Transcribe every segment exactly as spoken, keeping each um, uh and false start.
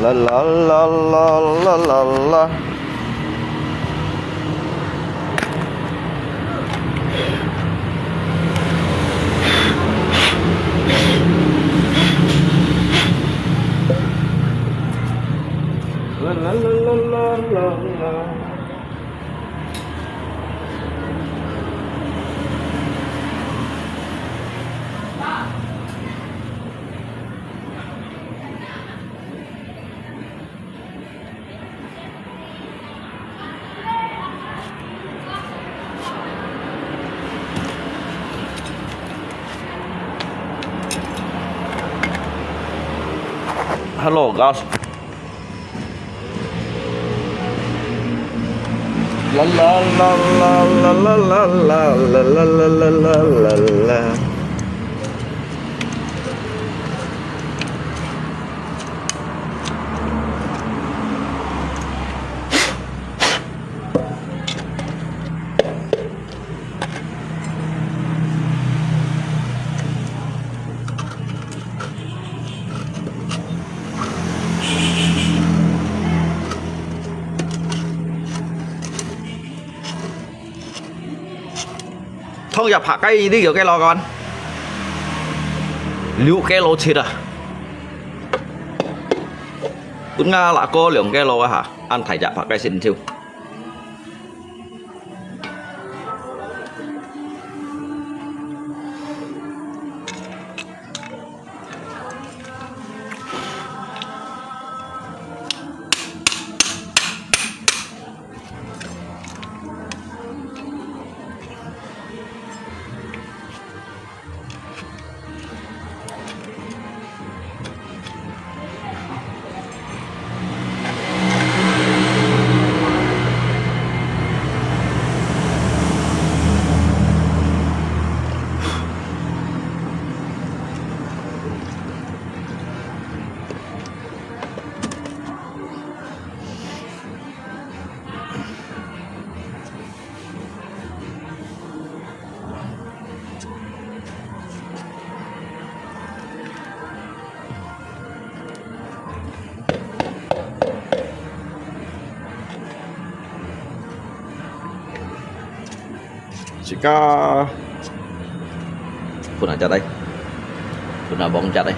啦啦啦啦啦啦啦。啦啦啦啦啦啦啦。Hello，guys。啦啦啦啦啦啦啦啦啦啦啦啦啦。 通常白雞呢條雞柳乾，六雞柳七啊，分𠊎拿過兩雞柳啊哈，恁大隻白雞先收。 自家分阿隻來，分阿旺隻來。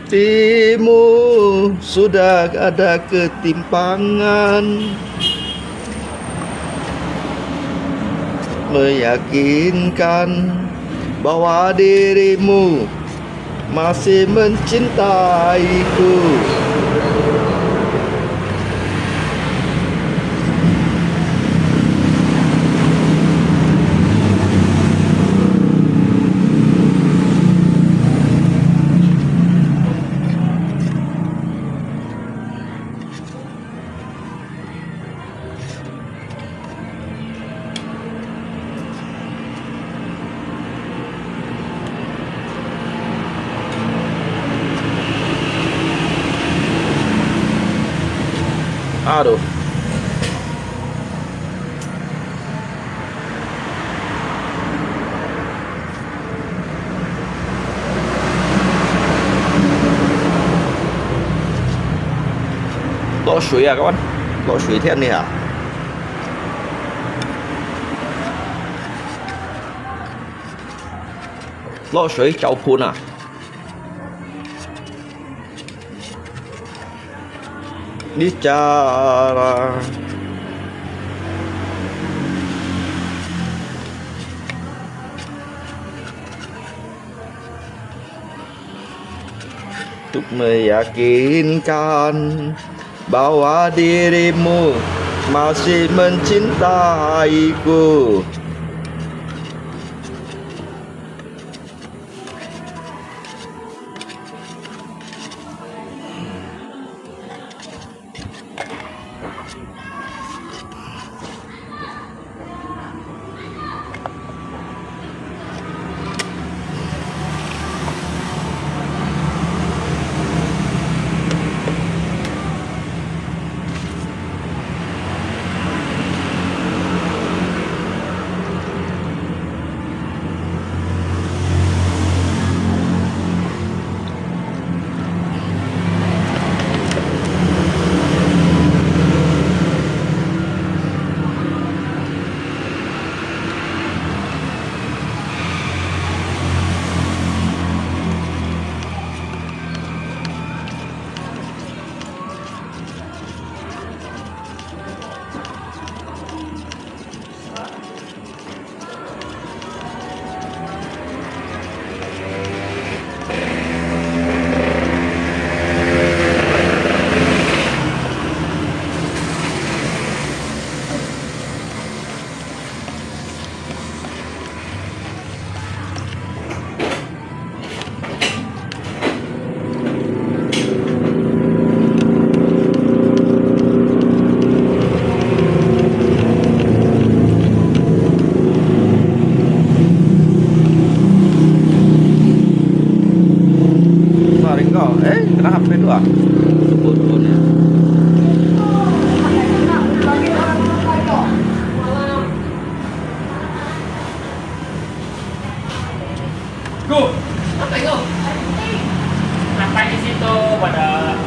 Timu sudah ada ketimpangan, meyakinkan bahwa dirimu masih mencintaiku. Aduh. 落水啊，各位，落水天氣啊！落水招噴啊！ 你家啦。Meyakinkan bahwa dirimu masih mencintai-Ku. Saring ko, eh, kena H P tu ah. Sebut pun. Go. Apa itu? Sampai di situ pada.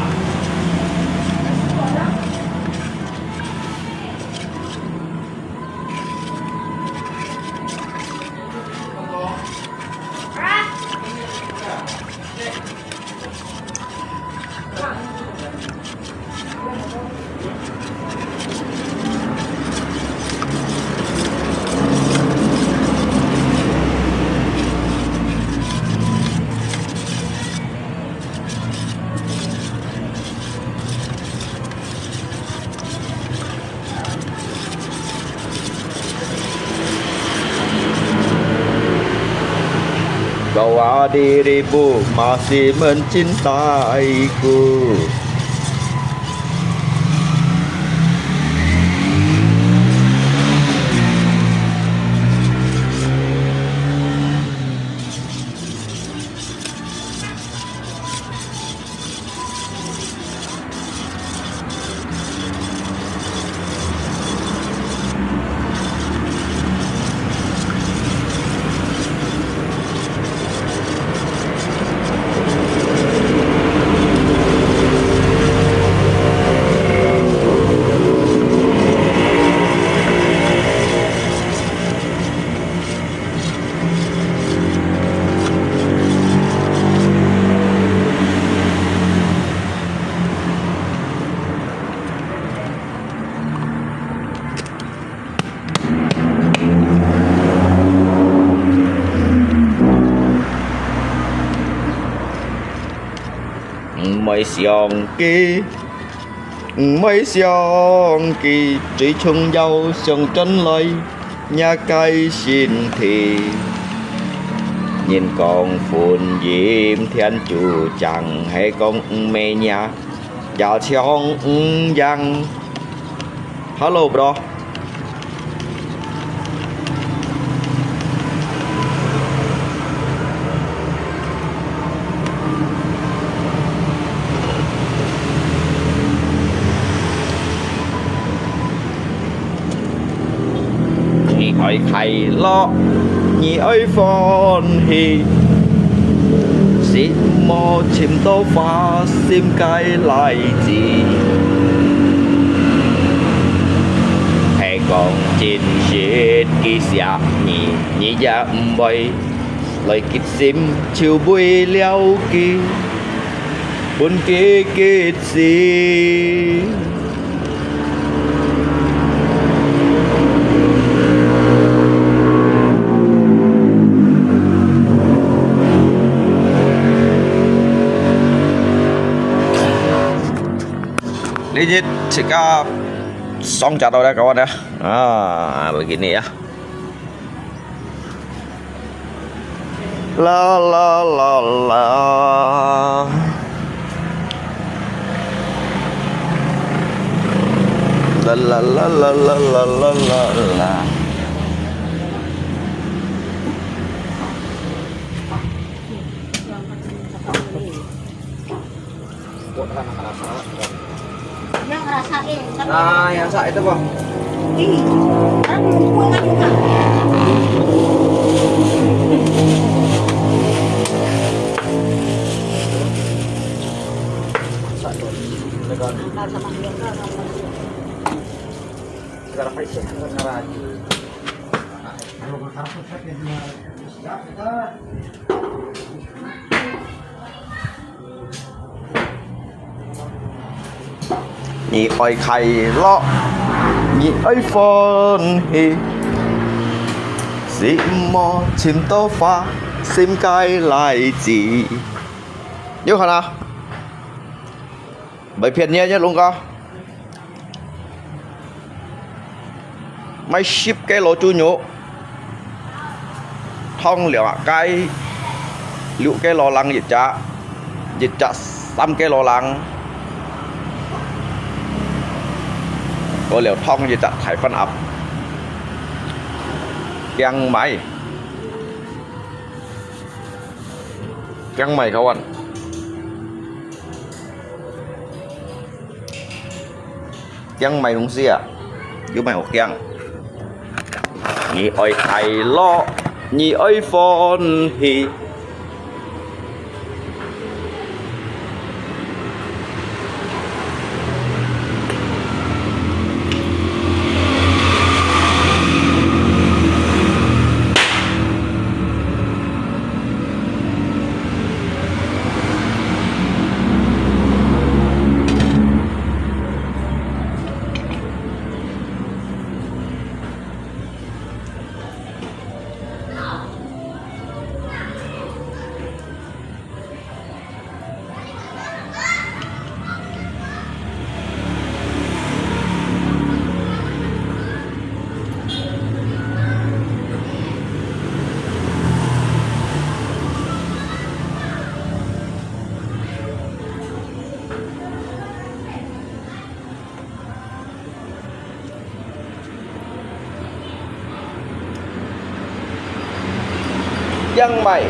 Bahwa dirimu masih mencintai-Ku. Mui siang ki, mui siang ki, 最重要想轉來若个身體。人講婚姻天注定，係講毋係若，也像毋贏。Hello, bro。 你愛快樂，你愛歡喜，心無尋到花心个例子。係講真實个惜你，你也毋會來激心，就為了佢，分佢激心。Ini jika song jatuh dah kawan ya. Ah, begini ya. La la la la. La la la la la la la la. Yang rasa eh, kan? Ah, yang sa itu po. Ih, kan kuat kan juga. Sa itu. Legal. Nasa Manila ka, nasa Manila. Sekarang ay siya, sekarang.你愛快樂，你愛歡喜，心無尋到花，心該來自。有看啊？ 毋係騙你啊，這龍哥。買十個老豬肉，燙兩個，六個老冷一隻，一隻三個老冷，過了燙一隻大番鴨。驚買，驚買，kawan。 驚買東西啊，有買好驚。你愛快樂，你愛歡喜。驚買。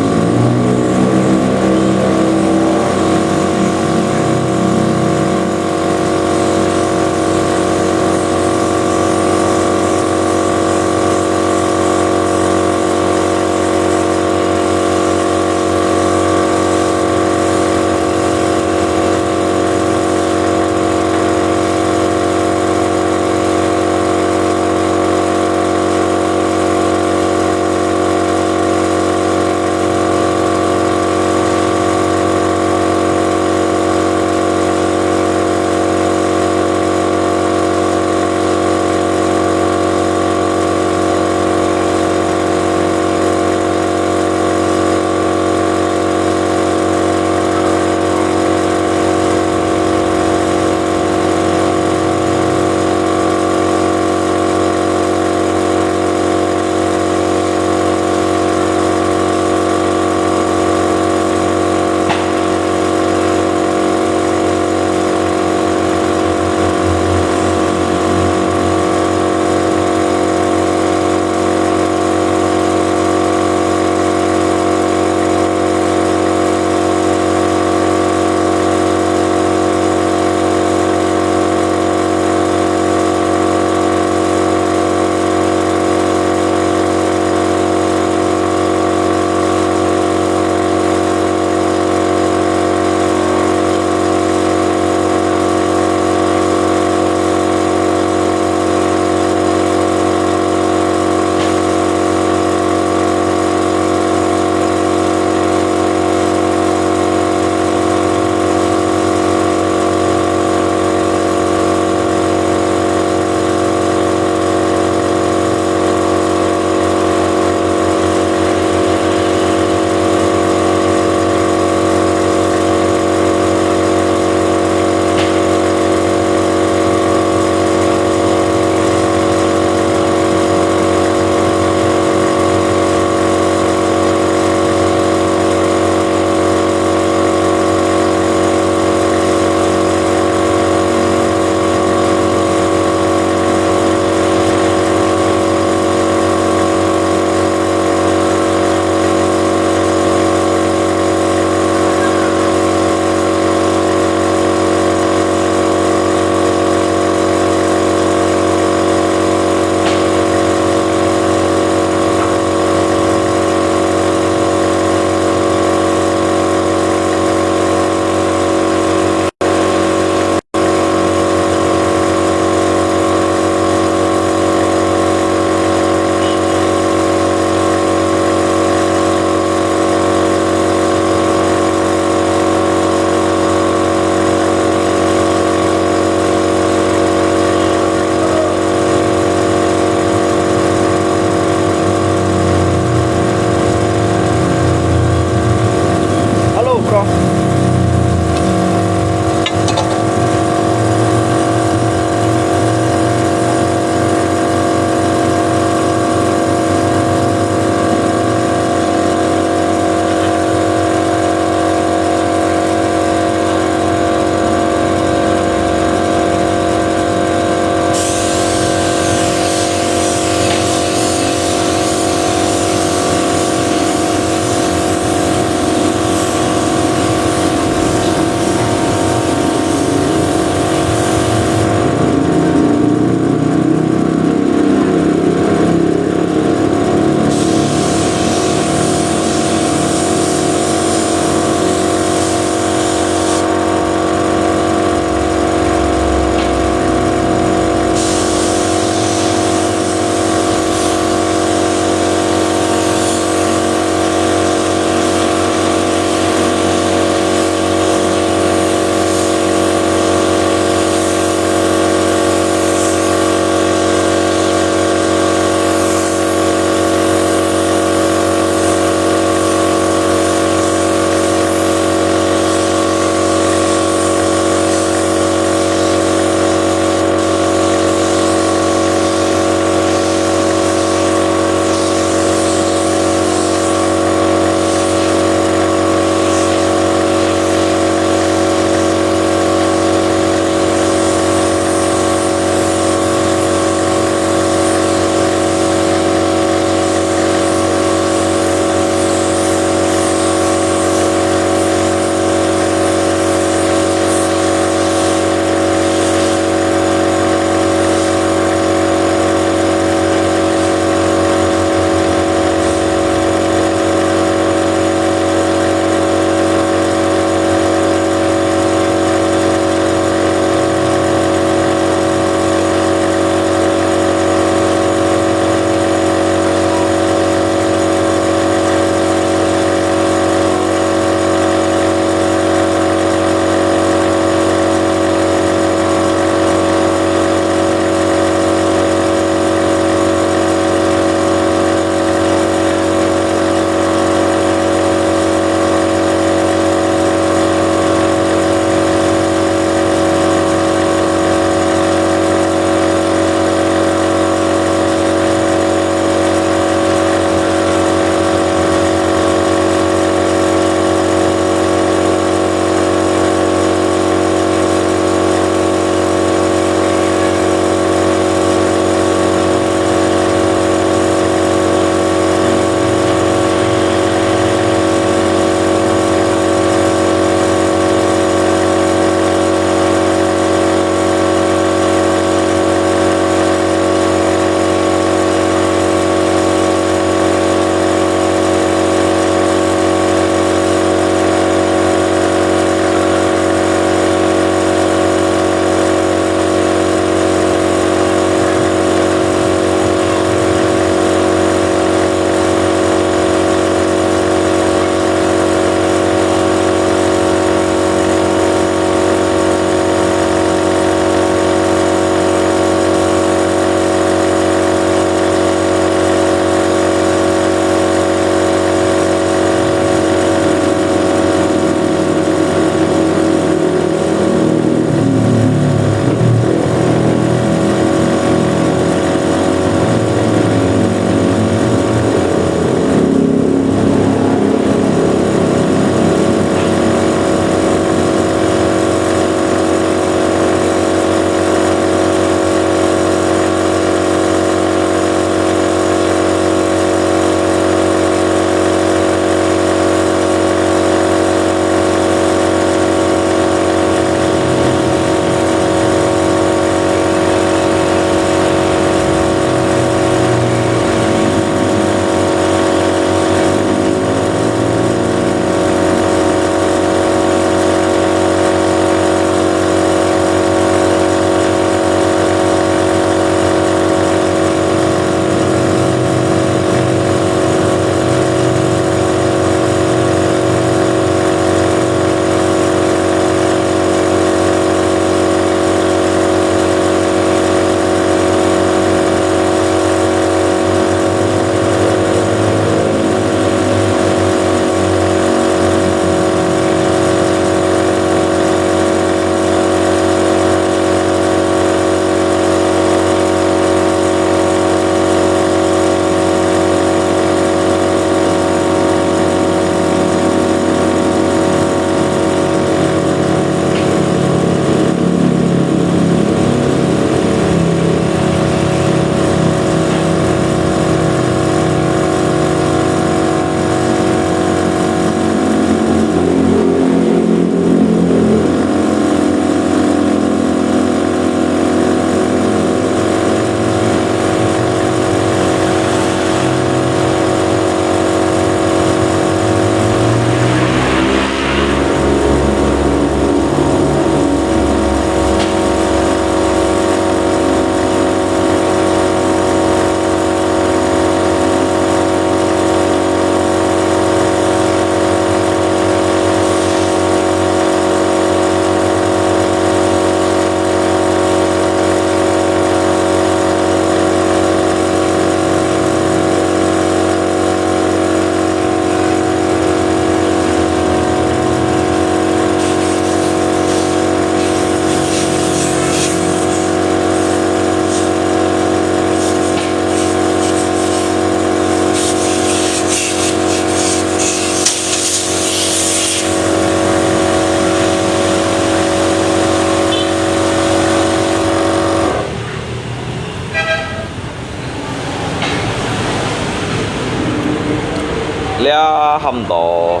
這喊到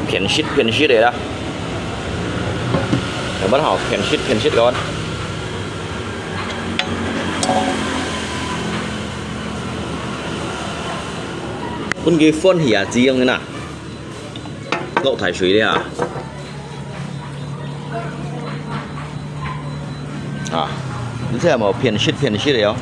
偏食偏食个啦，有無好偏食偏食个？分佢歡喜啊，這樣个啦。 落大水了啊！啊，你這無偏食偏食个哦。